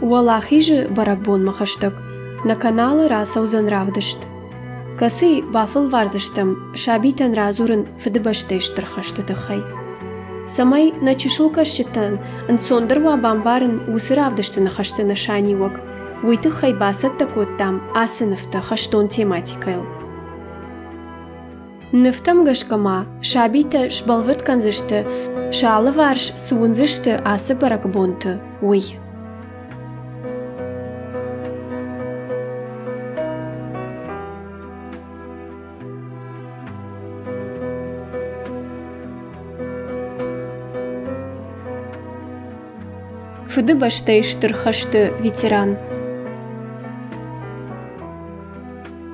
Уӕлахизы бӕрӕгбонмӕ хӕстӕг нӕ каналы рацӕудзӕн равдыст, кӕцыйы бафӕлвардзыстӕм сабитӕн радзурын Фыдыбӕстӕйы Стыр хӕсты тыххӕй. Цӕмӕй нӕ чысыл кӕсджытӕн ӕнцондӕр уа бамбарын уыцы равдысты ныхӕсты нысаниуӕг, уый тыххӕй бацӕттӕ кодтам ацы нывтӕ хӕстон тематикӕйыл. Нывтӕм гӕсгӕ ма сабитӕ сбӕлвырд кӕндзысты, сӕ алыварс цы уындзысты ацы бӕрӕгбонты, уый. Фыдыбӕстӕйы Стыр хӕсты ветеран.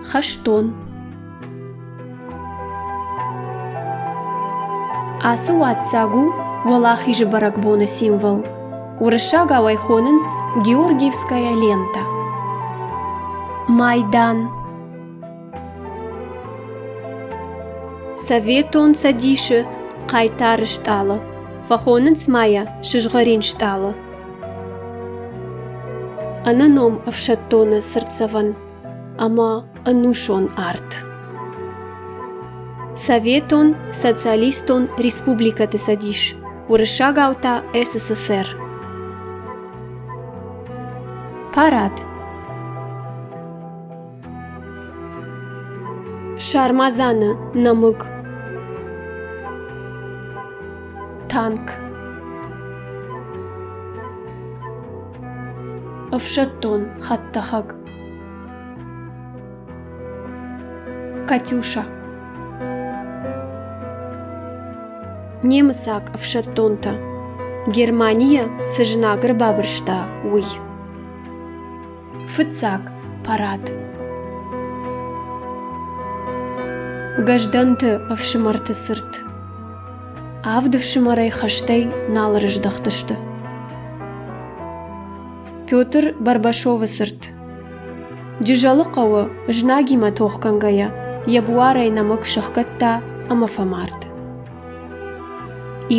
Хӕстон. Ацы уадздзаг у Уӕлахизы бӕрӕгбоны символ. Уырыссагау ӕй хонынц Георгиевская лента. Майдан. Советон Цӕдисы хъайтары стъалы, фӕхонынц ма йӕ сызгъӕрин стъалы. Ӕнӕном ӕфсӕддоны цыртдзӕвӕн ӕмӕ ӕнусон арт. Советон Социалистон Республикӕты Цӕдис, уырыссагау та СССР. Парад. Сармадзаны нӕмыг. Танк. Ӕфсӕддон хӕдтӕхӕг. Катюша. Немыцаг ӕфсӕддонтӕ. Германийӕ цы знаг ӕрбабырста, уый. Фыццаг парад. Гӕздӕнты ӕфсымӕрты цырт. Авд ӕфсымӕрӕй хӕстӕй нал ӕрыздӕхтысты. Петр Барбашовы цырт. Джызӕлы хъӕуы знагимӕ тохгӕнгӕйӕ йӕ буарӕй нӕмыг сӕхгӕдта ӕмӕ фӕмард.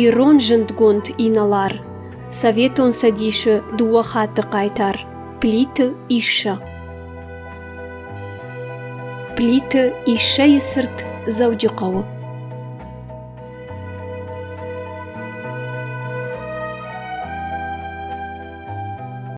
Ирон зындгонд инӕлар, Советон Цӕдисы дыууӕ хатты хъайтар Плиты Иссӕ. Плиты Иссӕйы цырт Дзӕуджыхъӕуы.